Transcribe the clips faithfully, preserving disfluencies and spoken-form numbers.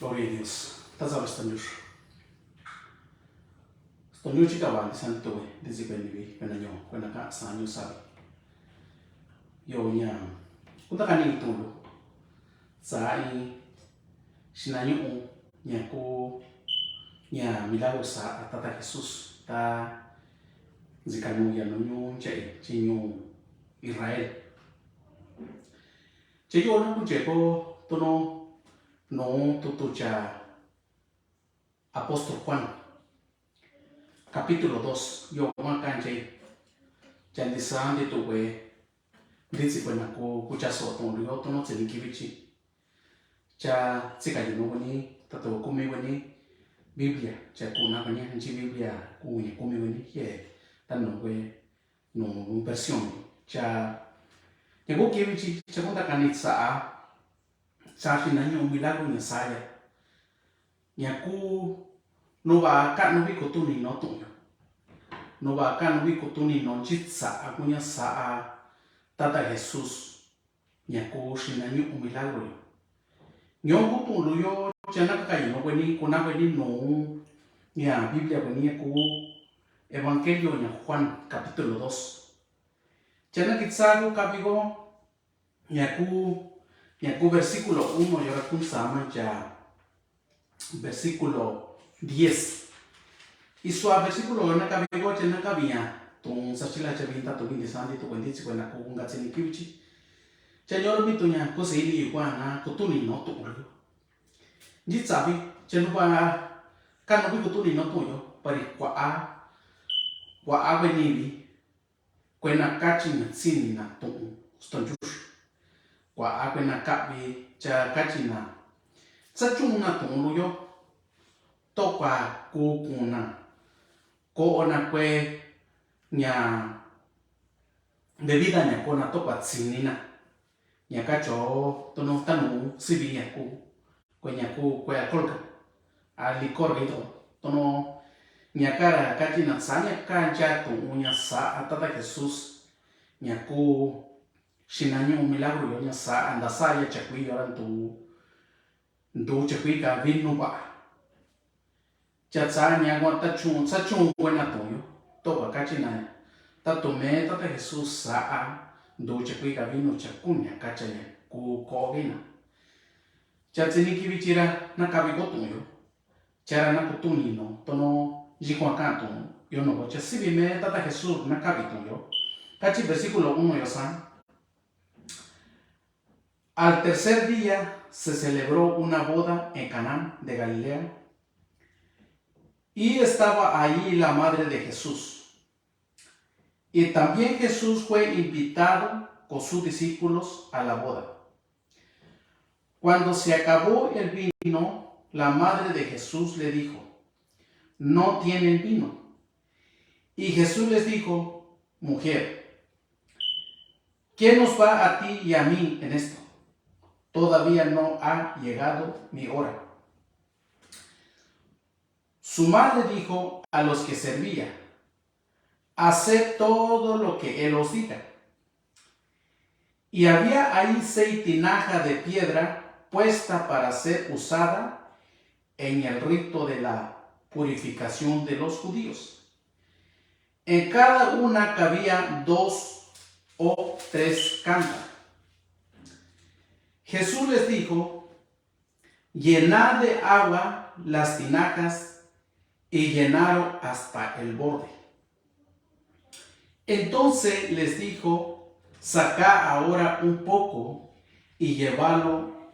Gloria a Dios. Tazabes tanux. Stonux chikaba di santo we di zikwe nibi kwena ño kwena ka sa ñu sabi. Yo ña kuta kani tulu. Sa i sinañu ña ku ña milagro sa a Tata Jesús ta zikanu ya no ñu che che ñu Israel. Che yo no ku che ko tono no tutu cha apóstol Juan, capítulo dos, yo ma kanche. Cha ndi sa ndi tu we ndi tsi kwena ku ku cha so to yo tono tsi ni kibichi. Cha tsi ka yo no ni tato kumi we ni Biblia cha ku na we ni nchi Biblia ku ni kumi we ni ye ta no we no versión cha ya ku kibichi cha ku ta kani sa a sa sinañu milagro ni sa ya. Ña ku no ba ka no bi kutuni no tuyo. No ba ka no bi kutuni no jitsa a ku ña sa a Tata Jesús. Ña ku sinañu milagro yo. Ño ku tulu yo cha na ka yo no we ni ku na we ni no ña Biblia we ni ña ku Evangelio ña Juan capítulo dos. Cha na kitsa ku kabigo ña ku ña ku versículo uno yo ra ku sa ma cha versículo diez. I sua versículo na kabigo che na kabiña tun sa chila cha binta tu bindi sandi tu kuenti tsi kwena ku kunga tsi ni kibichi. Cha ño mi tu ña ku si ni kwa na kutuni no tu yo. Ndi tsabi che no ba ka no bi kutuni no tu yo pari kwa a kwa a we ni bi. Kwena kachi na tsini na tu'un stonjux. Kwa a kwena kabi cha kachi na tsachun na tu'un luyo. Tokwa kukun na ko'o na kue ña bebida ña kona tokwa tsini na. Ña kacho tono tanu sibi ña ku kue ña ku kue alcohol ka a licor ito tono ña kara kachi na sa ña kancha tu'un ña sa a Tata Jesús ña ku sinañu milagro yo ña sa a nda sa ya chakui yo ra ndu ndu chakui ka vinu ba. Cha tsa ña kua ta chun sa chun kuena tuyo toka kachi na ta tume Tata Jesús sa a ndu chakui ka vinu cha kuña kacha ña ku kogi na. Cha tsini kibi chira na kabi ko tuyo. Chara na kutuni no tono ji kua ka tuyo yo no ko cha sibi me Tata Jesús na kabi tuyo. Kachi versículo uno yo sa. Al tercer día se celebró una boda en Caná de Galilea, y estaba allí la madre de Jesús. Y también Jesús fue invitado con sus discípulos a la boda. Cuando se acabó el vino, la madre de Jesús le dijo: "No tienen vino". Y Jesús les dijo: "Mujer, ¿qué nos va a ti y a mí en esto? Todavía no ha llegado mi hora". Su madre dijo a los que servía: "Haced todo lo que él os diga". Y había ahí seis tinajas de piedra puesta para ser usada en el rito de la purificación de los judíos. En cada una cabía dos o tres cantas. Jesús les dijo: "Llenad de agua las tinajas", y llenaron hasta el borde. Entonces les dijo: "Sacad ahora un poco y llevadlo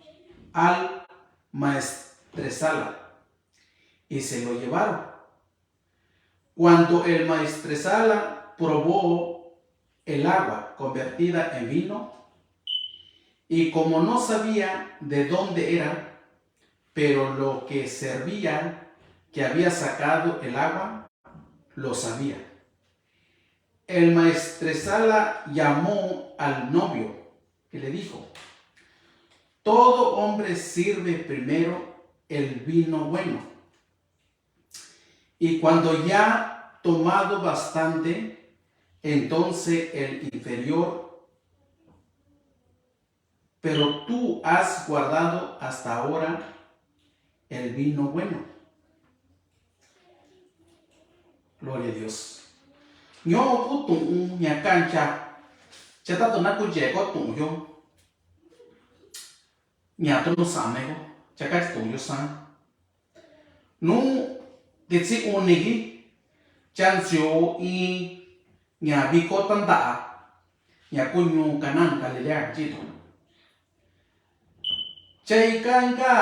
al maestresala". Y se lo llevaron. Cuando el maestresala probó el agua convertida en vino, y como no sabía de dónde era, pero lo que servía que había sacado el agua, lo sabía. El maestresala llamó al novio y le dijo: "Todo hombre sirve primero el vino bueno, y cuando ya tomado bastante, entonces el inferior, pero tú has guardado hasta ahora el vino bueno. Gloria a Dios. Ñoxoku tuxun ña kancha. Cha tatu na kuye ko tuxun yo. Ña tunu same ko. Cha kachi tuxun yo san. Nu titsi uni ki. Cha nsiu i ña viko tantaxa. Ña kuñu Kana Galilea chi tu. Cha ika inka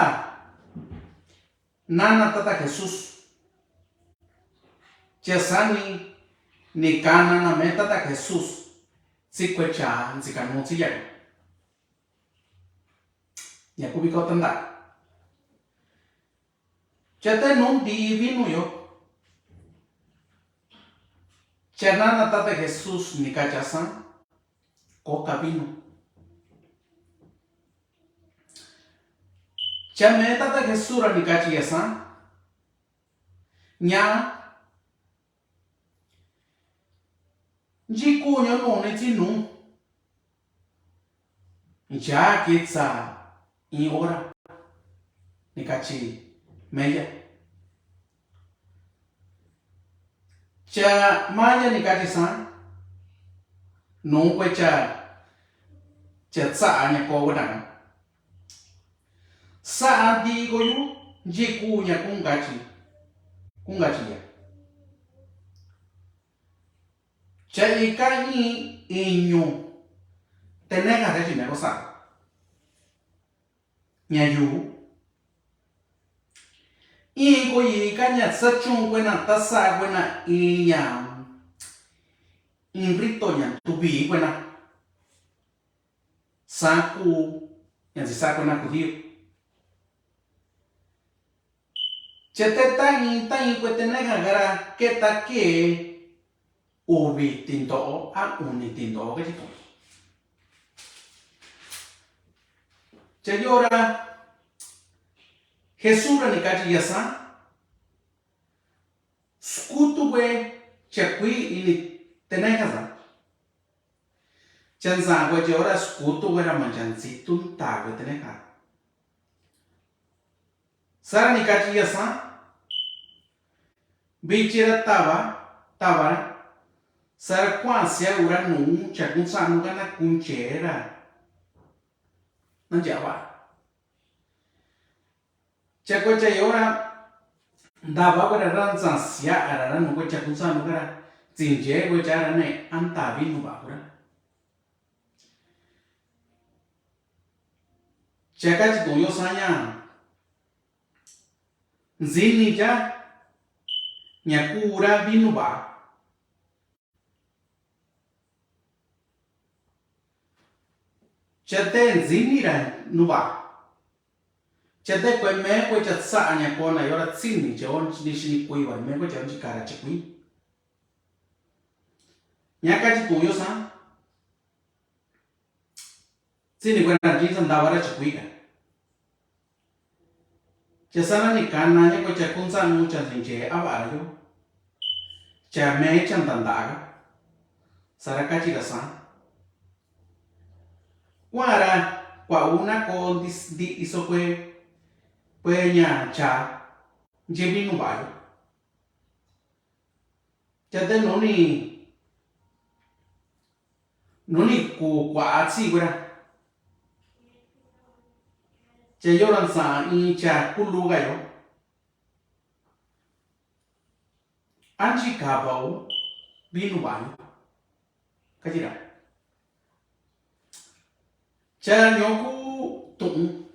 nana Tata Jesús. Cha sani ni kanana me Tata Jesús. Tsi kuecha ntsika nu tsi ya. Ña ku viko tantaxa. Cha te nu nti vinu yo. Cha nana Tata Jesús ni kacha san. Koka vinu. Cha me Tata Jesús ra ni kachi ya san. Ña. Nchikuñu nuni tsi nu. Ncha kitsa in ora. Ni kachi meya. Cha maya ni kachi san. Nu kuecha. Cha tsa ña ko ora. Sa di ko yu. Nchikuña kungachi. Kungachi ya. Cha ika i iñu. Tenexa kachi me ko sa. Ña yu. I ko ika ña sa chun kuena tasa kuena i ña. Inrito ña tubi kuena. Sa ku ña tsi sa kuena kudio. Cha te tain tain kue tenexa kara keta ke uvi tinto'o a uni tinto'o kachi tu. Cha yora Jesús ra ni kachi ya san. Skutu kue cha kui ini tenexa san. Cha nsa kue cha yora skutu kue ra ma cha nsi tunta kue tenexa. Sara ni kachi ya san. Bichi ra tava, tava ra. Sara kuansia ura nu cha kunsa nu kana kunche ra. Nanjava. Cha kue cha yora. Ntava kue ra ra nsa sia ara ra nu kue cha kunsa nu kara. Tsinje kue cha ra ne anta vinu va kura. Cha kachi tuxun yo saña. Ntsini cha ña kura vinu va. Cha te ntsini ra nu va. Cha te kue me kue cha tsaña kona yora tsini cha on ni xini kui va me kue cha on chikara cha kui. Ña kachi tuxun yo sa. Tsini kuena chinsa ntava ra chikuika. Cha sana ni kana ña kue cha kunsa nu cha nche ava ra yo. Cha me cha ntantaga. Sara kachi ra sa. Kuara kua una ko ndi iso kue. Kue ña cha nche vinu va yo. Cha te nuni nuni ku kua tsi kuera. Cha yora nsa in cha kulu kayo. Anchi kava u vinu va yo. Kachi ra. Cha ñoku tuxun.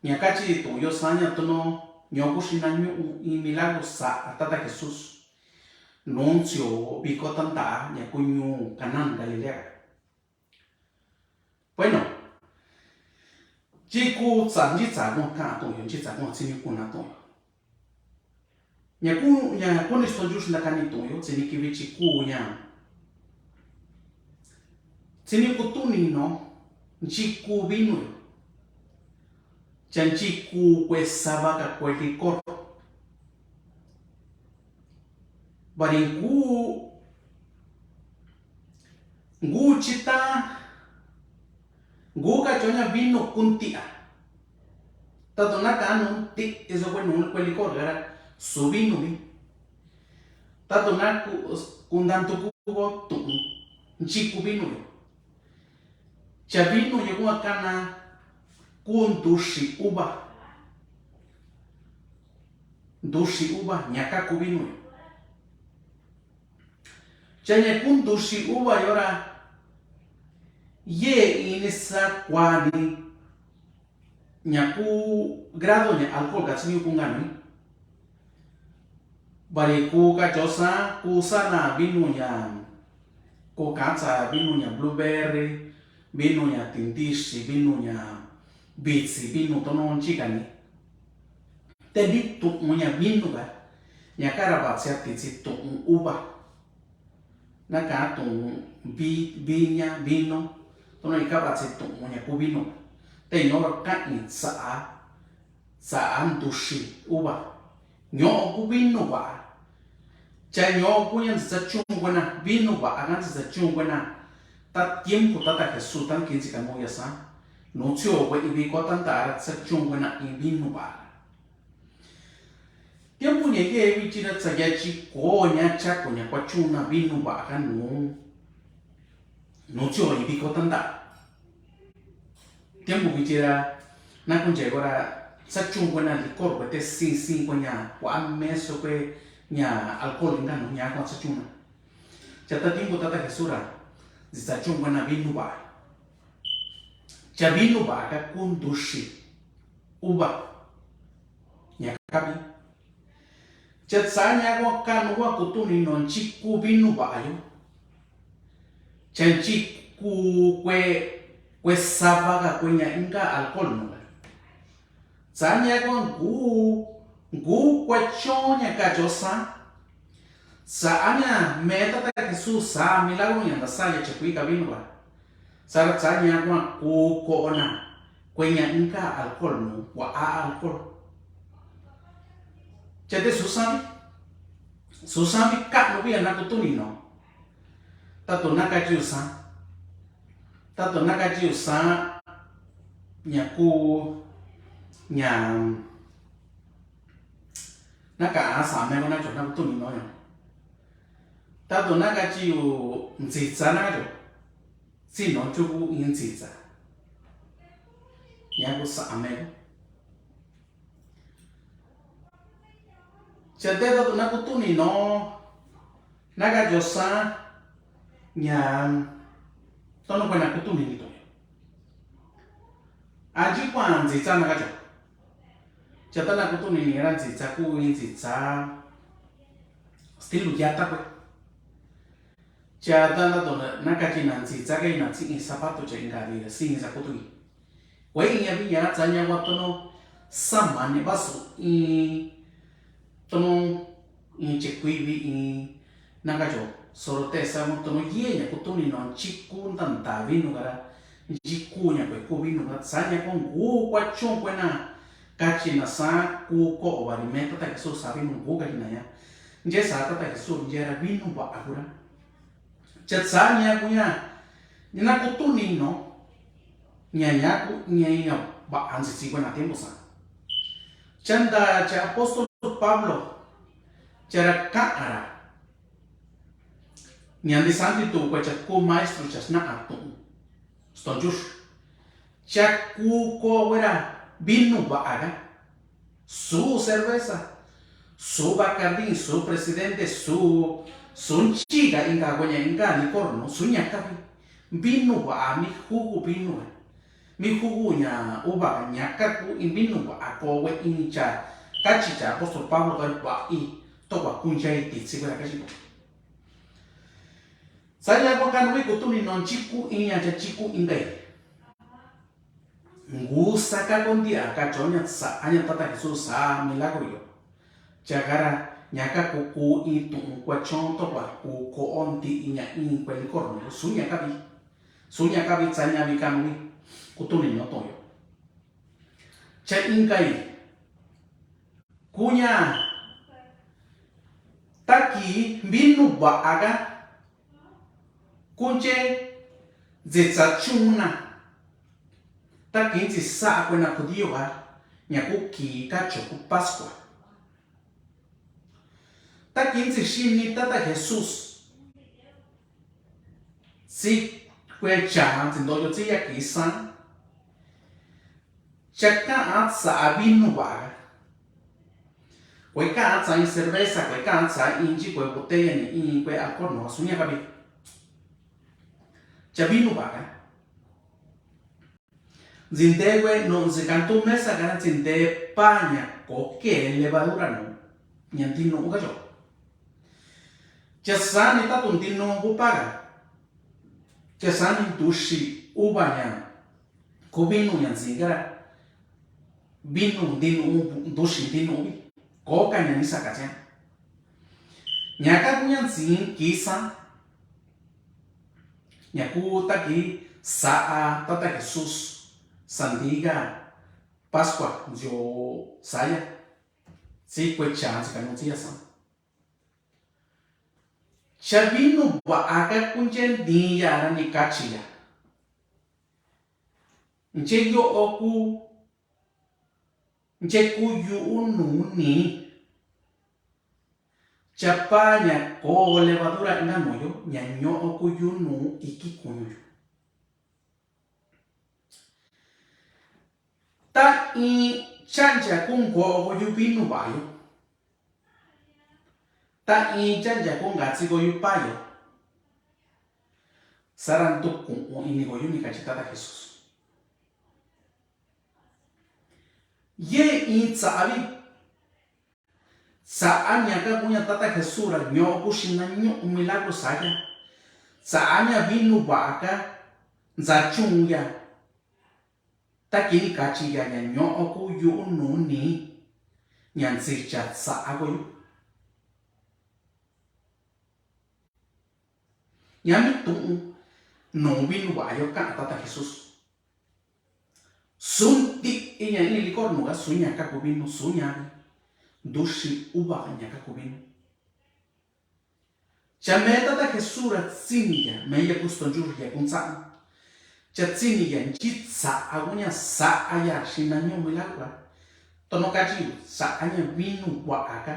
Ña kachi tuxun yo saña tuno ñoku xina ñuxu i milagro sa a Tata Jesús. Nuncio viko tanta ña kuñu Kana Galilea. Bueno. Nchi ku tsa nchi tsa kuan ka tuxun yo nchi tsa kuan tsini kuna tuxun yo. Ña ku ña kuni sto yuxi na kani tuxun yo tsini kivi chi ku ña. Tsini ku tuni no nchi ku vinu yo. Cha nchi ku kue sava ka kue licor. Vari ngu ngu chita ngu ka choña vinu kuntia. Tato na kanuun tiso kue nuun kue likor gara su vinu vi. Tato na ku, kuntantu ku ko tuun nchi ku vinu yo. Cha vinu yo kua kana ku ntuxi uva. Ntuxi uva ñaka ku vinu yo. Cha ña ku ntuxi uva yo ra yee ini sa kuani ña ku grado ña alcohol ka chi ñuku ngani. Bari ku ka chosa ku sana vinu ña ku katsa vinu ña blueberry, vinu ña tintixi, vinu ña vitsi, vinu tono nchi kani. Te vi tuun ña vinu ka ña kara vatsi a titsi tuun uva. Na ka tuun vi, viña, vino. Tono i ka vatsi tuun ña ku vinu. Te ñoka i tsa'a, tsa'a ntuxi uva. Ño'o ku vinu va'a. Cha ño'o ku ña ntsitsa chun kuena vinu va'a ka ntsitsa chun kuena. Ta tiempo tata Jesús ta kinsi ka moya sa. Nutsi o kue i vi ko tanta ara tsa chun kuena i vinu va'a. Tiempo ña yee vichi ra tsa ya chi ko ña cha ko ña kua chun na vinu va'a ka nu. Nutsi o i vi ko tanta. Tiempo vichi ra na kunche kora sa chun kuena likor kue te sin sin kue ña kua meso kue ña alcohol inka nu ña kua sa chun na. Cha ta tiempo tata Jesús ra ntsitsa chun kuena vinu va'a. Cha vinu va'a ka ku ntuxi uva. Ña ka vi. Cha tsa ña kua kanu kua kutuni no nchi ku vinu va'a yo. Cha nchi ku kue, kue sava ka kue ña inka alcohol no ka. Tsa ña kua ngu, ngu kua chon ña ka chosa. Tsa ña me tata Jesús sa milagro ña nta sa ya cha kui ka vinu va'a. Sara tsa ña kua ku ko'o na kue ña inka alcohol nu kua a alcohol. Cha te susavi. Susavi ka'nu via na kutuni no. Tato na kachi usa. Tato na kachi usa. Ña ku ña na ka a sa me ko na cho na kutuni no ña. Tato na kachi u ntsitsa na cho. Tsi no chuku in ntsitsa. Ña ku sa amego. Cha te tato na kutuni no. Na ka yo sa. Ña. Tono kue na kutuni ni to. Aji kua ntsitsa na ka yo. Cha ta na kutuni ni ra ntsitsa ku in ntsitsa. Stilu yata kue. Cha ta na to na kachi na ntsitsa ka ina tsi in zapato cha inka vi ra si in sa kutu i. Kue iña vi ña tsa ña kua tono sama ni vasu in tono in chekui vi in na ka yo soro te sa mo tono yee ña kutuni no nchi ku ntanta vinu kara nchi ku ña kue ku vinu kara tsa ña kua ngu kua chon kue na kachi na sa ku ko'o vari me tata Jesús sa vinu ngu kachi na ña. Nche sa tata Jesús nche ra vinu va'a kura. Cha tsa ña ku ña ña na kutuni no ña ña ku ña ña va'a ntsitsi kue na tiempo sa. Cha nta cha apóstol Pablo cha ra ka'ara ña nti santi tu kue cha ku maestro cha sna'a tu'un stonchux. Cha ku ko'o kue ra vinu va'a ka. Su cerveza, su Bacardí, su Presidente, su, su nchi ka inka kue ña inka licor no, su ña ka vi. Vinu va'a mi jugo vinu ka. Mi jugo ña uva ka ña ka ku in vinu va'a ko kue in cha kachi cha apóstol Pablo ka va'i to kua kunchai titsi kue ra kachi ko. Sa ña kua kanu i kutuni no nchi ku in ña cha nchi ku inka i. Ngu sa ka konti'a ka cho ña tsa'a ña tata Jesús sa milagro yo. Cha kara ña ka ku ku in tu'un kua chon to kua ku ko'o nti'i ña in kue licor no su ña ka vi. Su ña ka vi tsa ña vi kanu i kutuni no to yo. Cha inka i. Kuña ta ki vinu va'a ka kunche ntsitsa chun na ta ki ntsi sa'a kue na judío ka ña ku kii ka cho ku Pascua. Tá kiin tsi xini Tata Jesús tsi kuecha tsi ndoyo tsi ya kii san, cha ka'a tsa'a vinu va'a ka. Kuecha ka'a tsa'a iin cerveza, kuecha ka'a tsa'a iin chi kuecha botella ni iin kuecha alcohol no, suña ka vi. Cha vinu va'a ka. Ntsi nte kuecha no ntsi ka tu mesa ka, ntsi nte paña ko kee levadura no, ña nti nu'u ka yo. Cha sani tatu nti nu'u ku pa ka. Cha sani ntuxi uva ña ku vinu ña ntsi ka ra. Vinu nti nu'u, ntuxi nti nu'u vi. Ko ka ña ni saka cha. Ña ka ku ña ntsi kii san. Ña ku ta kii sa'a Tata Jesús sandiga Pascua ntsio saya. Tsi kuecha ntsi ka nu tsi ya san. Cha vinu va'a ka kunche nti ya ra ni kachi ya. Nche yo'o ku, nche ku yu'u nu ni. Cha paña ko levadura inka no yo, ña ño'o ku yu'u nu iki kuñu yo. Ta iin chancha ku ngo'o koyu vinu va'a yo. Ta iin chancha ku ngatsi koyu pa yo. Sara ntuku'un ini koyu ni kachi Tata Jesús. Yee iin tsa'a vi. Tsa'a ña ka kuña Tata Jesús ra ño'o ku xina ñu'u milagro saya. Tsa'a ña vinu va'a ka ntsa chun ya. Ta kini kachi ya ña ño'o ku yu'u nu ni ña ntsi cha tsa'a koyu. Ña mi tu'un nu vinu va'a yo ka'a Tata Jesús. Sun ti i ña ini likor nu ka suña ka ku vinu suña ntuxi uva ña ka ku vinu. Cha me Tata Jesús ra tsini ya me ya ku stonjur ya ku ntsa'an. Cha tsini ya nchi tsa'a kuña sa'a ya xina ñu'u milagro. Tono kachi sa'a ña vinu va'a ka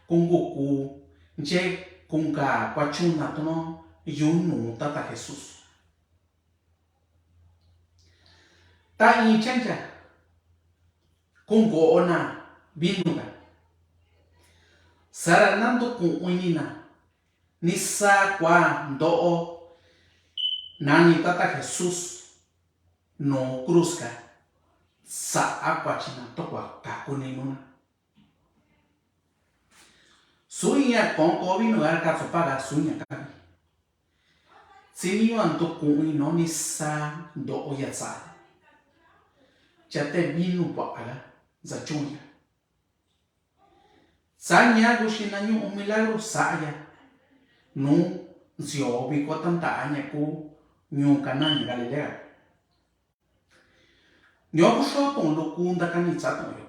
kungu ku nche kunga kuachuna tono yunu Tata Jesús. Ta iin chancha ku ngo'o na vinu ka. Sara na ntuku'un ini na ni sa kua ndo'o nani Tata Jesús nu krus ka. Sa'a kuachi na tokua kaku ni nu na. Suña konko vinu ka katso pa ka suña ka. Tsi ni yuan ntuku'un ini no ni sa ndo'o ya tsa. Cha te vinu va'a ka ntsa chun ya. Tsaña ku xina ñu'u milagro saya. Nu ntsio vi ko tanta'a ña ku ñuu Kana ña Galilea. Ño'o ku xotun luku ntaka ni tsa tu'un yo.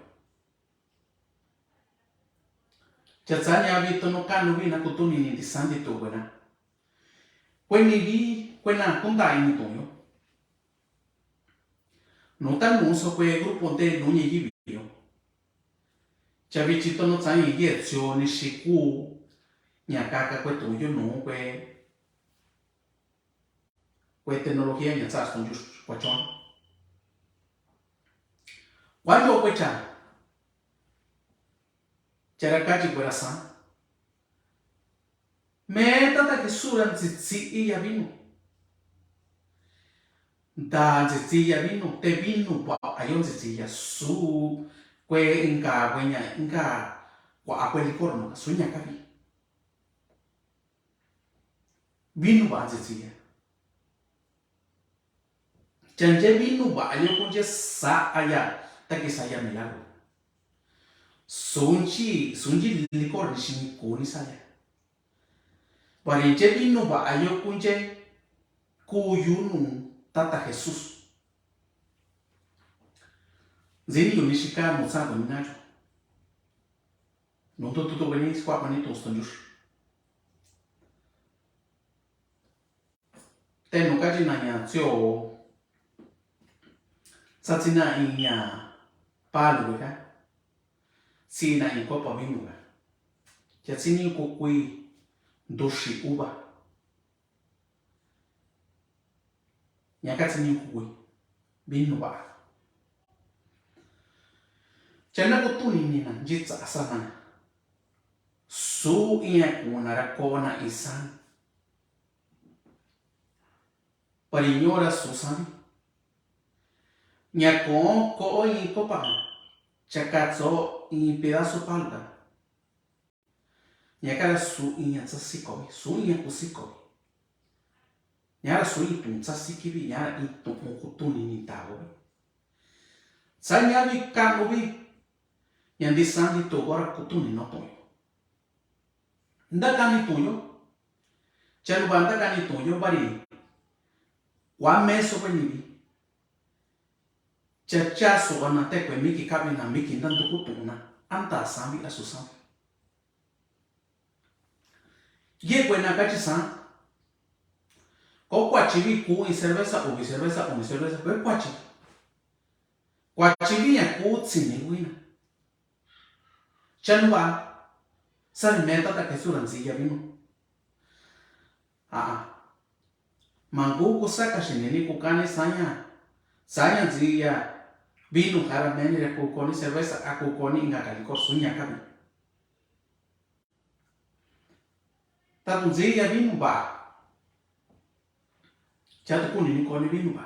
Cha tsaña vi tono kanu vi na kutuni ni nti santi tu'un kuena. Kueni vi kuena kunta ini tu'un yo. Nu ta nu so kue grupo nte nu ñi yivi yo. Cha vi chi tono tsaña yetsio ni xiku ña kaka kue tu'un yo nu kue. Kue tecnología ña tsa stonjur kuachon. Kuayo kue cha. Cha ra kachi kue ra sa. Me Tata Jesús ra ntsitsi iya vinu. Nta ntsitsi iya vinu, te vinu va'a yo ntsitsi iya su kue inka kue ña inka kua kue likor nu suña ka vi. Vinu va'a ntsitsi iya. Chanche vinu va'a yo kunche sa'a ya ta ki saya milagro. Sunchi, sunchi likor ni xini kuni saya. Varinche vinu va'a yo kunche kuyu nu Tata Jesús. Ntsini yu ni xika nu tsa kuni nayo. Nu tutu kuni skua kuni tu stonjur. Te nu kachi na ña tsio. Satsi na iña palu ga, tsi'ina in kopa vinu ga. Cha tsini kukui duxi uva. Ña ka tsini kukui vinu va'a. Cha na kutunini na, nchitsa sa na. Su iña kuna ra kona isa. Pariño ra su savi. Ña ko, ko in kopa. Cha katso in pedazo palta. Ña ka ra su iña tsa sikovi, su iña ku sikovi. Ña ra su i tuun tsa sikivi, ña ra i tuun kutunini tavovi. Sa ña vi kanuvi. Ña nti sa nti tuun kora kutunini no tuun yo. Ntakani tuun yo. Cha nuva ntakani tuun yo vari. Kua meso venivi. Cha chaso vana te kue miki kavi na miki ntantu kutuun na. Anta savi a su savi. Ye kue na kachi sa. Ko kuachi vi ku in cerveza, uvi cerveza, uni cerveza, kue kuachi. Kuachi vi ña ku tsini wina. Cha nuva, sari me tata Jesús ra ntsiya vinu. A'a. Mangu ku saka xinini ku kani saña. Saña ntsiya vinu jara meni ra ku koni cerveza a ku koni inka ka licor suña kavi. Tatu ntsiya vinu va. Chatu kunini koni vinu va.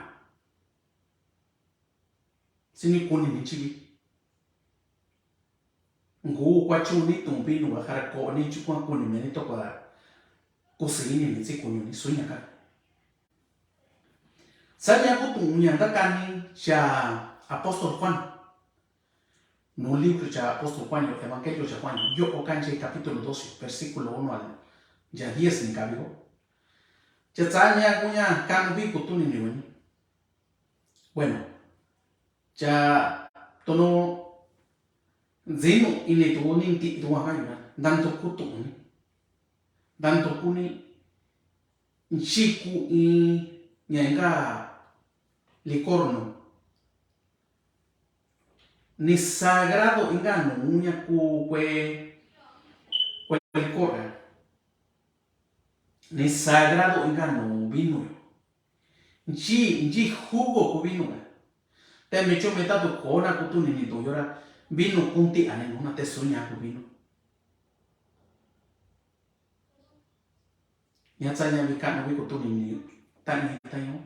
Sini kunini chivi. Ngu kuachuni tuun vinu va jara koni chukua kuni meni tokua kusinini tsi kunini suña ka. Saña kutuun ña ntakani cha apóstol Juan. No libro cha apóstol Juan yo, evangelio cha Juan yo, o kanche capítulo doce, versículo uno al ya diez ni kavigo. Cha tsaña kuña kanuvi kutunini weni. Bueno, cha tono ntsinu ini tu ni nti tu wa kañu na, ntantu kutuun ni. Ntantu kuni nchiku in ña inka licor no. Ni sagrado inka nu ña ku kue, kue licor. Ni sagrado inka nu vinu. Nchi, nchi jugo ku vinu. Te micho meta tu kona kutunini tu yora vinu kunti ani nu na te suña ku vinu. Ña tsaña vi kanu vi kutunini tañi taño.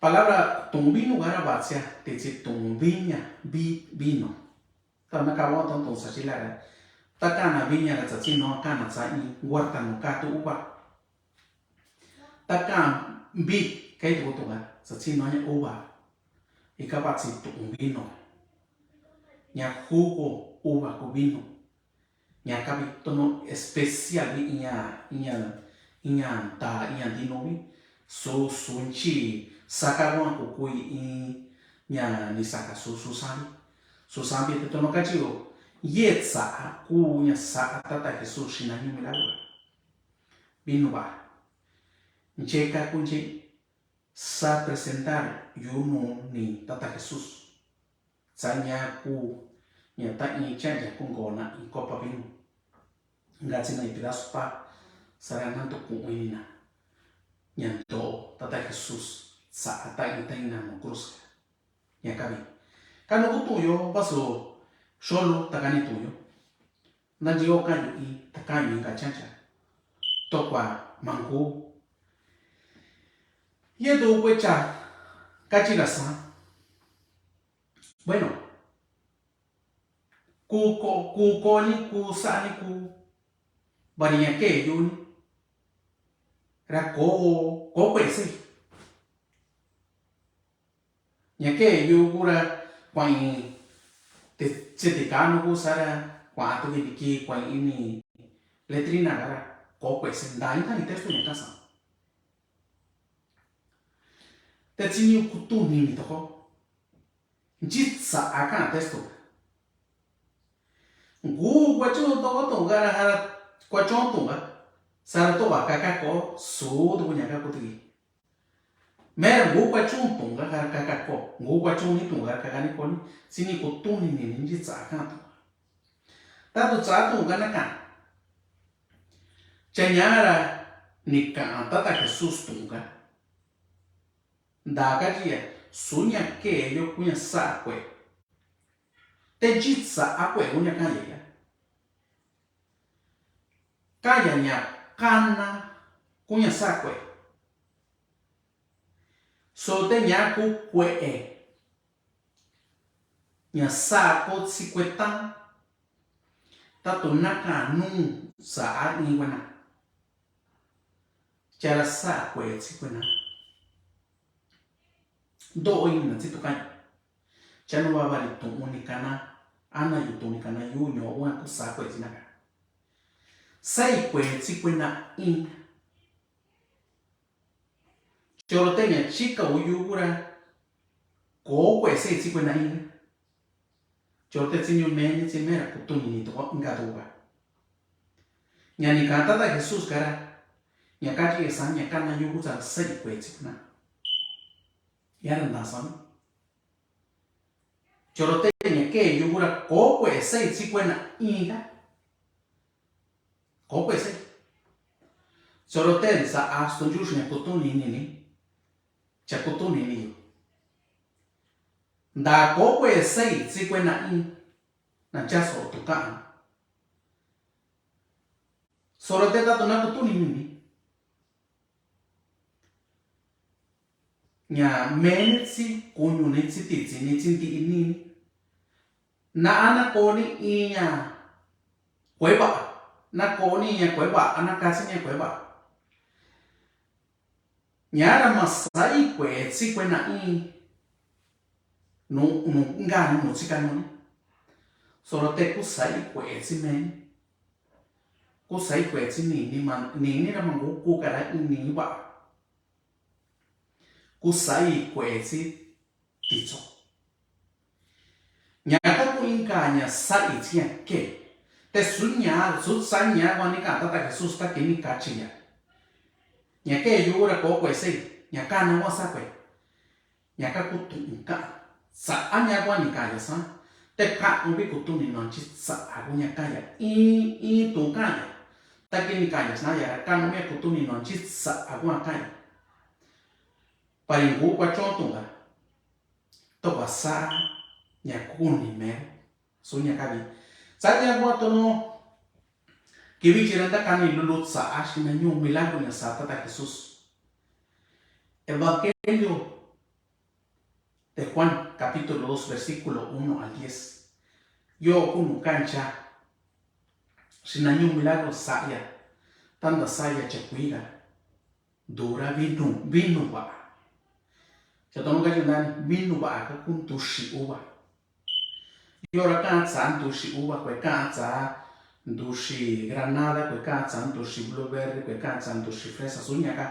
Palabra tuun vinu gara vatsia te tsi tuun viña vi vinu. Tana kawa tuun tuun sa chi lara. Takana viña ra tsa tsi no kana tsa i guarta no katu uva. Taka vi kai tu tuun ga tsa tsi no ña uva. Ika vatsi tuun vinu. Ña jugo uva ku vinu. Ña kavi tono especial vi iña, iña, iña ta, iña ntino vi. Su, su nchi, saka wan ku kui i, ña ni saka su, su savi. Su savi te tono kachi o, ye tsa, ku ña sa, tata Jesús xina ñu milagro. Vinu va. Nche ka ku nche, sa presentar yu nu ni tata Jesús. Tsaña ku ña ta i chancha ku ngona i kopa vinu. Nga tsina i pedazo pa sara nanto ku ini na. Ña nto tata Jesús sa ta i ta i na no cruz. Ña kavi. Kanu ku tuyo vaso xolu takani tuyo. Ntanchi o kayu i takayu inka chancha. Tokua mangu. Yetu kue cha kachi ra sa. Bueno. Ku ko, ku koni, ku sani, ku bari ña ke yuni. Ra ko, ko kue si. Ña ke yu kura kuain te, tse te kanu ku sara kuain tu ki ki kuain ini letrina gara ko kue se ndai ndai texto ña kasa. Te tsi ni kutu ni ni toko. Nchi tsa aka texto. Ngu kuachun toko tunga ra jara kuachun tunga. Sara to wa kaka ko su tu ña ka kutu ki. Mera ngu kuachun tunga jara kaka ko. Ngunguachuuni tuun ka kani koni, tsi ni kutuni nini nitsa kaatu. Tatu tsa tuun ka nakaꞌan. Cha nyara nikaꞌan Tata Jesús tuun ka. Nda kachiña, sunya keyo kunya saꞌa kue. Te chitsa kue kunya kaña ya. Kaña ña kana kunya saꞌa kue. Solo te ña ku kueꞌe. Ña saꞌa ko tsi kue tan. Tatu nakaꞌan nu saꞌa in kuena. Chara saꞌa kue tsi kuena. Ndoꞌo ini na tsi tukaña. Chanu vavali tuꞌun ni kana. Ana yu tuꞌun ni kana yu ñoꞌo kuena ku saꞌa kue tsi naka. Saꞌi kue tsi kuena in. Chorote ña chika uyugura. Ko kue saꞌi tsi kuena in. Chorote tsi ñu meni tsi mera kutuni ni tuko inka tuka. Ña nikaꞌan Tata Jesús kara. Ña kachiña sa ña kana yugu sa saꞌi kue tsi kuena. Yara nda sa. Chorote ña ke yugura ko kue saꞌi tsi kuena in ka. Ko kue saꞌi. Chorote sa asto yuxi ña kutuni nini. Cha kutuni ni yu. Nda ko kue saꞌi tsi kuena in. Na chaso tukaꞌan. Solo te tatu na kutuni nini. Ña meni tsi kuñu ni tsi titsi ni tsi ntiꞌi ni. Na ana koni iña kueva. Na koni iña kueva, ana kasi iña kueva. Ñara ma saꞌi kue tsi kuena in. Nu, nu, nga nu, nu tsi kanu ni. Solo te ku saꞌi kue tsi meni. Ku saꞌi kue tsi ni, ni ma, ni, ni ra ma ngu ku kara in ni va. Ku saꞌi kue tsi titso. Ña ka ku inka ña saꞌi tsi ña ke. Te suña, su saña wa ni ka Tata Jesús ta ke ni kachiña. Ña ke yura ko kue saꞌi, ña ka na wa saꞌi kue. Ña ka ku tuꞌun kaꞌan. Saꞌa ña wa ni kaña sa. Te kaꞌan uvi kutuni no chi saꞌa ku ña kaña. In, in tuꞌun kaña. Ta ke ni kaña sa ña ka nu me kutuni no chi saꞌa ku ña kaña. Pari ngu kua chon tunga. Tokua saꞌa ña kuni me. Suña kavi. Saña kua tono. Kivi chira nda kani lulu saꞌa xina ñu milagro ña sa Tata Jesús. Evangelio de Juan, capítulo dos, versículo uno al diez. Yo kunu kancha. Xina ñu milagro saꞌa ya. Tanda saꞌa ya chakuiga. Dura vinu, vinu vaꞌa. Cha tono ka chindani, vinu vaꞌa ka ku nduxi uva. Yora kaꞌan tsa nduxi uva, kue kaꞌan tsa nduxi granada, kue kaꞌan tsa nduxi blueberry, kue kaꞌan tsa nduxi fresa, suña ka.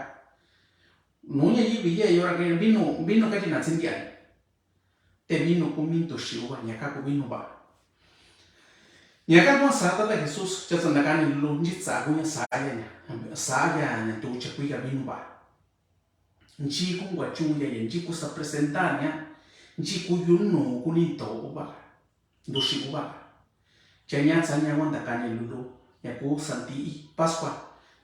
Nuña yivi ye yora ke vinu, vinu ka china tsindia. Te vinu ku mi nduxi uva, ña ka ku vinu vaꞌa. Ña ka ku sa Tata Jesús, cha tsa nda kani lulu, nchi tsa ku ña saꞌa ya ña, saꞌa ya ña tu chakuiga vinu vaꞌa. Nchi ku ngua chuya ya, nchi ku sa presentar ña, nchi ku yunu ku ni to uva. Nduxi uva. Cha ña tsa ña wanda kani lulu, ña ku santiꞌi Pascua,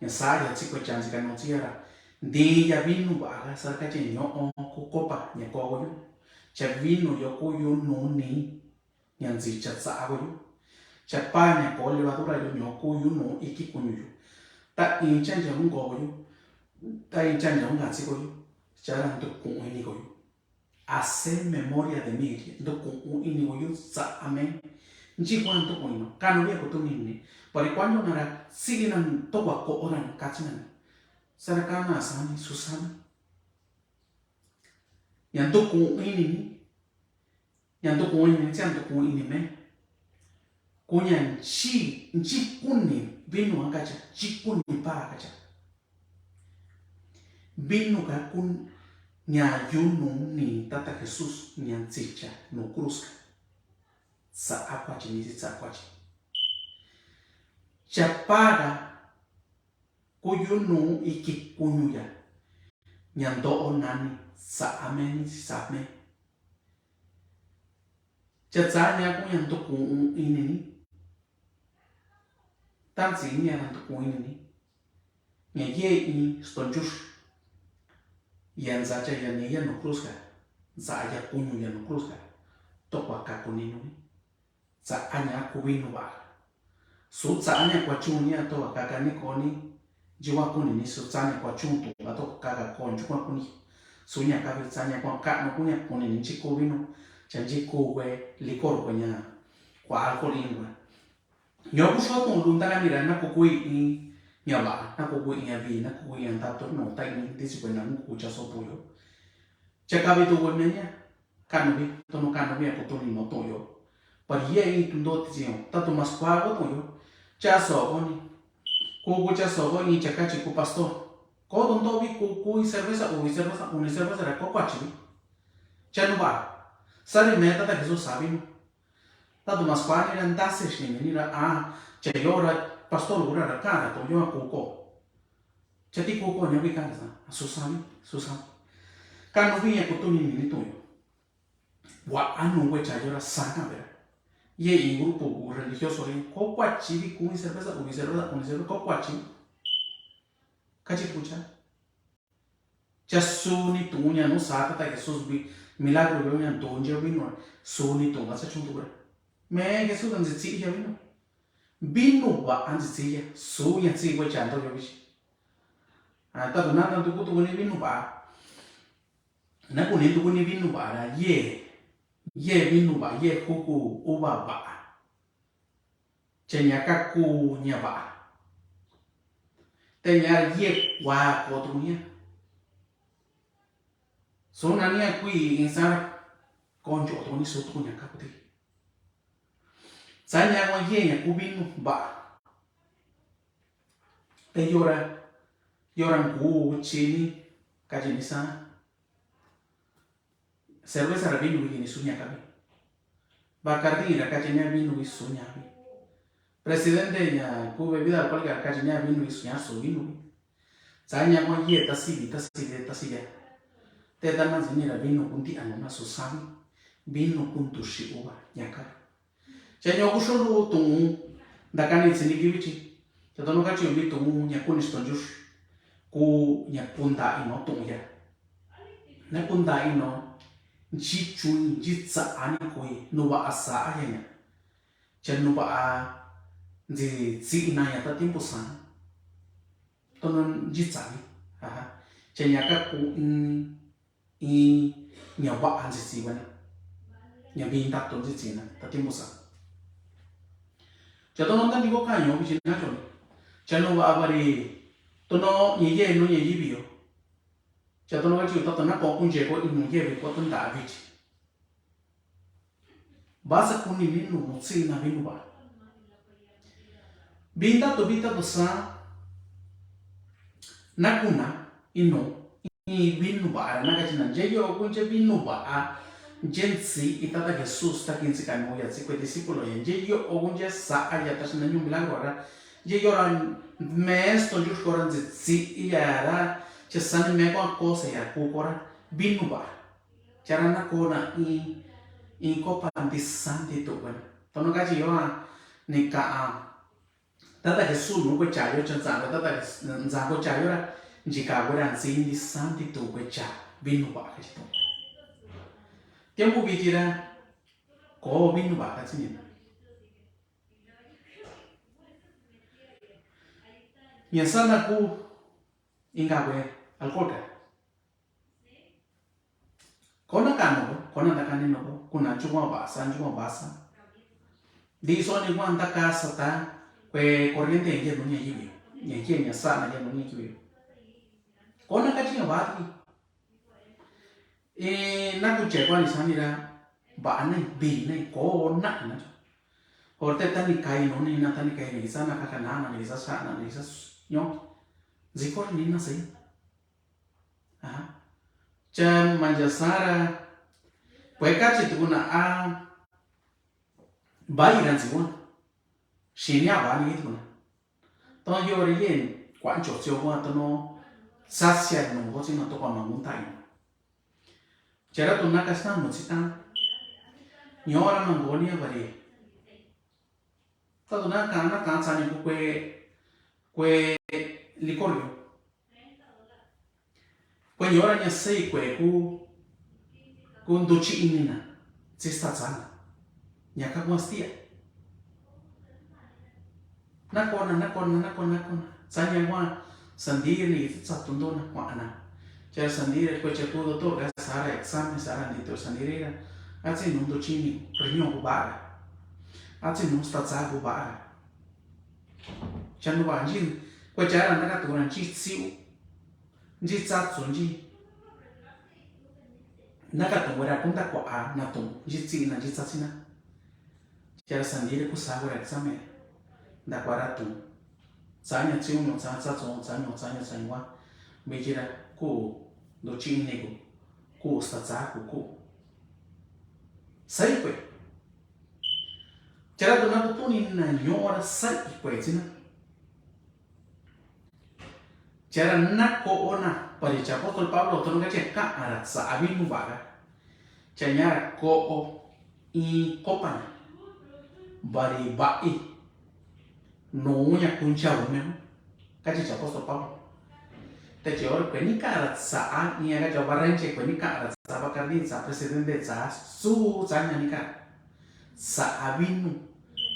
ña saꞌa ya tsi kue chansi ka no tsi yara. Nti ya vinu vaꞌa ka sara ka che ñoꞌo ku kopa ña kogoyu. Cha vinu yo ku yunu ni, ña ntsi cha tsaꞌa goyu. Cha pa ña ko levadura yo ñoꞌo ku yunu iki kuñu yu. Ta in cha ña un gogoyu. Ta in cha ña un gatsi goyu. Cha ra ndu kuꞌun ini goyu. Hacer memoria de mí, ndukuꞌun ini goyu saꞌa me. Nchi kuan ndukuꞌun ini, kanu via kutuni ni. Pari kuanyo nara, sili na tokua koꞌo ra ni, katsi na ni. Sara kana sani, susani. Ña ndukuꞌun ini ni. Ña ndukuꞌun ini ni, tsi ña ndukuꞌun ini me. Kuña nchi, nchi kuni, vinu akacha, nchi kuni pa akacha. Vinu ka ku ña yunu ni Tata Jesús ña ntsicha nu cruz ka. Saꞌa kuachi ni tsi saꞌa kuachi. Cha pa ka ku yunu iki kuñu ya. Ña ndoꞌo nani saꞌa me ni tsi saꞌa me. Cha tsaña kuña ntuku ini ni. Tansi ña ntuku ini ni. Ña yexi stonchux. Ya ntsa cha ya ni ya nu cruz ka. Ntsa ya kuñu ya nu cruz ka. Tokua kaku ni nu ni. Tsaña ku vinu vaꞌa. Su tsaña kua chuña tokua kaka ni koni. Nchi kua kuni ni su tsaña kua chuña tokua kaka ko nchi kua kuni. Su ña kavi tsaña kua kaꞌnu kuña kuni ni nchi ku vinu. Cha nchi ku kue licor kue ña. Kua alcohol in kue. Ñoku so tun lun taka nira na kukui in ña vaꞌa, na kukui in ña vi, na kukui in ña tatu no ta in tisi kue na muku cha so tun yo. Cha kavi tu kue meña. Kaꞌnu vi, tono kaꞌnu vi a kutuni no tun yo. Pari ye in tun do tisi yo. Tatu mas kua ko tun yo. Cha so koni. Kuku cha so koni cha kachi ku pastor. Ko tun do vi kuku in cerveza, u in cerveza, u in cerveza ra ko kuachi vi. Cha nu vaꞌa. Sari me tata Jesús savi nu. Tatu mas kua nira ntase xini nira a cha yo ra pastor ura ra kara to yo a kuko. Cha ti kuko ña wi kara sa a Susani, Susani. Kanu wi ña kutu ni ni tu yo. Wa anu we cha yo ra sa ka vera. Ye in grupo religioso ye ko kua chivi ku ni cerveza, u ni cerveza, u ni cerveza, ko kua chivi. Kachi kucha. Cha suni tuña nu sa tata Jesús bi milagro bi ña tuña vinu suni tuña sa chun tuña. Me Jesús anzi tsi ya vinu. Vinu ba anzi tsi ya suña tsi we cha ndo yo bichi. A ta tuna na tuku tuku ni vinu ba. Na kuni tuku ni vinu ba ra ye. Ye vinu ba ye kuku uva ba. Cha ña kaku ña vaꞌa. Te ña ye kua ko tuña. Suna ni a kui insa koncho tuña su tuña kaku ti. Sa ña ko ye ña ku vinu vaꞌa. Te yora yora ngu chini kachi ni sa. Cerveza ra vinu wi ni suña kavi. Bacardi ra kachi ña vinu wi suña vi. Presidente ña ku bebida alcohólica ra kachi ña vinu wi suña su vinu wi. Sa ña ko ye tasi vi tasi vi tasi ya. Te ta na zini ra vinu kunti anu na su savi. Vinu kuntu shi uva ña kavi. Cha ñoku xolu tuun ntakani tsini kivichi. Cha tono kachi umi tuun ña kuni stonjux. Ku ña kunta ino tuun ya. Na kunta ino nchi chuin nchi tsaani kui nuva asa ayaña. Cha nuva a nzi tsi ina ya ta tiempo san. Tono nchi tsaani. Aha. Cha ña kaku in in ña vaꞌa ntsitsi wena. Ña vinta to ntsitsi na ta tiempo sa. Cha tono ntanti ko kaño vichi na choni. Cha no vaꞌa vari tono ña ye no ña yivi yo. Cha tono vachi tato na ko kunche ko inu ye vi ko tanta vichi. Vasa kuni ni nu tsi na vinu vaꞌa. Vinta to vinta to sa. Na kuna inu i vinu vaꞌa ra na kachi na nche yo kunche vinu vaꞌa. Nche ntsi i tata Jesús ta kinsi kanu ya tsi kue discípulo ya nche yo kunche sa a ya ta xina ñu milagro ra. Nche yo ra mesto nchuxko ra ntsitsi i ya ra. Che sani me ko a kosa ya kuko ra vinu vaꞌa. Chara na kona in in kopa ntisanti tuꞌu kuena. Tono kachi yo a ni kaꞌa tata Jesús nu kue cha yo cha nsa kue tata nsa kue cha yo ra nchi ka kue ra nsi ntisanti tuꞌu kue cha vinu vaꞌa kachi tuꞌu. Tiempo vichi ra ko vinu vaꞌa kachi ni na. Ña sana ku inka kue alcohol ka. Kona kano, kona takani no, kuna chuma basa, chuma basa. Di so ni kuan ta kasa ta, kue corriente nge no ña yivi, ña ye ña sana nge no ña yivi. Kona kachi ña bati. E, na kuche kuan ni sani ra, ba ne, bi ne, ko na na. Orte tani kai no ni na tani kai ni sa na kaka na na ni sa sa na ni sa ño. Zikor ni na sai. Aha. Cha manja sara. Pue kachi tukuna a. Bai ran si wan. Shini a bani tukuna. Ton yori yen. Kwan cho sio wan tono. Sasia no go sino to kwa mangunta ino. Chara tuna kasna mo sita. Ñuura mango ni a bari. Tatu na ka na ka tsani ku kue, kue licor yo. Kue ñuura ña sei kue ku, ku nduchi inina, tsi sta tsana. Ña ka kuan stia. Nakona, nakona, nakona, nakona. Tsaña kuan sandire ni tsa tuntona kuana. Cha sandire kue cha ku doctor ka sara examen sara ni to sandire ra. Atsi nu nduchi ni riñon ku bara. Atsi nu sta tsa ku bara. Cha nu ba nji, kue cha ra naka tu ra nji tsiu. Nji tsatsu nji. Naka tu ra ku nda kua a na tu nji tsi na nji tsatsi na. Cha ra sandire ku sa ra examen. Nda kua ra tu. Tsaña tsiu no tsa tsatsu tsaña tsaña tsaña wa. Mejira ku nduchi ni ku. Ku sta tsa ku ku. Sai kue. Cha ra tu na ku tuni na ñuura sai kue tsina. Cha ra na koona, pari cha apóstol Pablo tonu ka che ka ara sa abinu bara. Cha ña ra koo i kopana. Bari ba i. No ña kuncha umen. Ka che cha apóstol Pablo. Te che ora kue ni ka ara sa a, ña ka cha baranche kue ni ka ara sa ba ka ni sa presidente sa su sa ña ni ka. Sa abinu.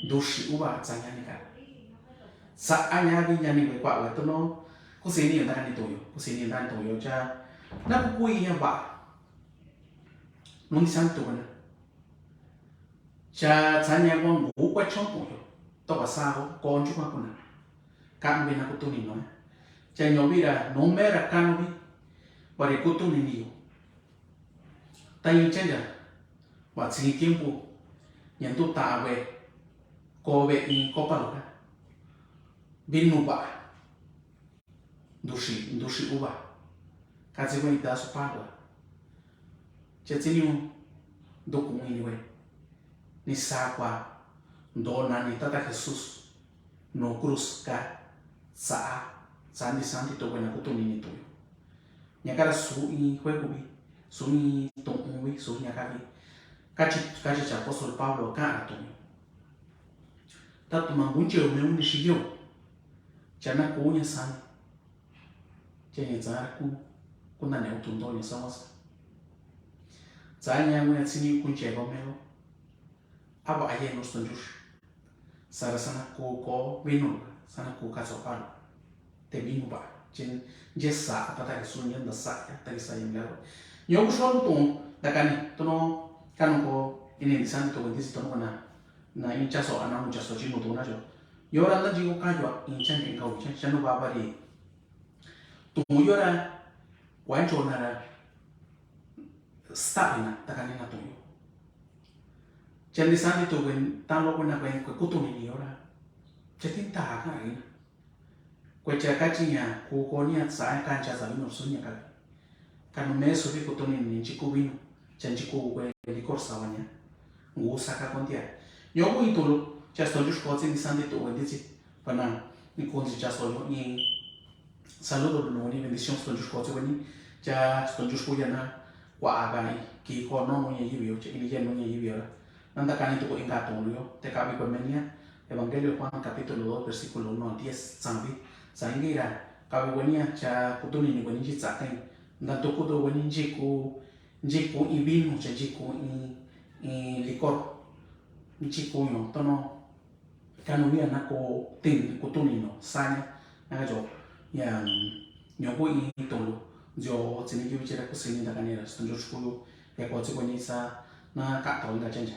Nduxi uva tsaña ni ka. Sa aña bi ña ni we kua we tono. Kusini yo ndaka ni toyo. Kusini yo ndaka ni toyo cha. Na ku kui ña ba. Nuni san to na. Cha tsaña ko ngu kwa chon toyo. To ba sa ko ko nju kwa kuna. Ka mbe na kutuni no. Cha ño bi ra no me ra ka no bi. Bari kutuni ni yo. Ta yin chanja. Wa tsi tiempo ña ndu ta we ko we in kopa lo ka. Binu ba. Nduxi, nduxi uva. Ka tsi we in ta su pa wa. Che tsi ni un ndu ku ini we. Ni sa kwa ndo na ni tata Jesús. No cruz ka sa a. Santi santi to we na kutuni ni to yo. Ña ka ra su in jueguvi, su in tu'unvi, su ña ka vi. Kachi, kachi cha apóstol Pablo ka ra tu'un. Tatu mangunche o meun ni shigeo. Cha na ku ña san. Cha ña tsa ra ku, ku na ne utundo ña sa wasa. Tsa ña ngu ña tsini kunche o meo. Aba aye no stonjush. Sara sana ku ko vinu, sana ku ka so palo. Te vinu ba. Chin je sa ata ta su nyen da sa ya ta sa yin garo. Nyo ku shon tu da kani tono kano ko ini ni san to ndi si tono na na in cha so ana mu cha so chin mu to na jo. Yo ra na ji ko ka jo in chan in ka u chan chan ba ba ri. Tu yo ra wan cho na ra. Sta ina ta kani na to yo. Chan di santi to wen tan lo wen na wen ko kutu ni ni ora. Che tin ta ka ina. Kue cha ka chi nya ku ko ni a sa ka cha sa no su nya ka. Ka no me su bi kutu ni ni chi ku vinu. Chan chi ku kue di kor sa wa nya. Ngu sa ka kon tia. Yo ku i to lo cha sto ju ko tsi ni santi to wen di tsi. Pana ni kon tsi cha so yo ni. Saludo no ni bendición sto ju ko tsi wen ni. Cha sto ju ko ya na. Kwa a ka ni ki ko no no nya yi yo cha ini ya no nya yi yo. Nanda kani tuku inka tongluyo, te kabi kue menia, Evangelio Juan capítulo dos, versículo uno al diez, tsanbi, tsangi ra, kabi kuenia cha kutuni ni kueni nji tsaken, nda tuku do kueni nji ku, nji ku in vino, cha nji ku in, in licor, nji ku yo, tono, Kanu ni ana ko tin kutuni no sanya na ka jo ya nyo ko i tolu jo tsini ki bichira kusini da kanera stonjo shkulu ya ko tsi ko ni sa na ka to nga chenja.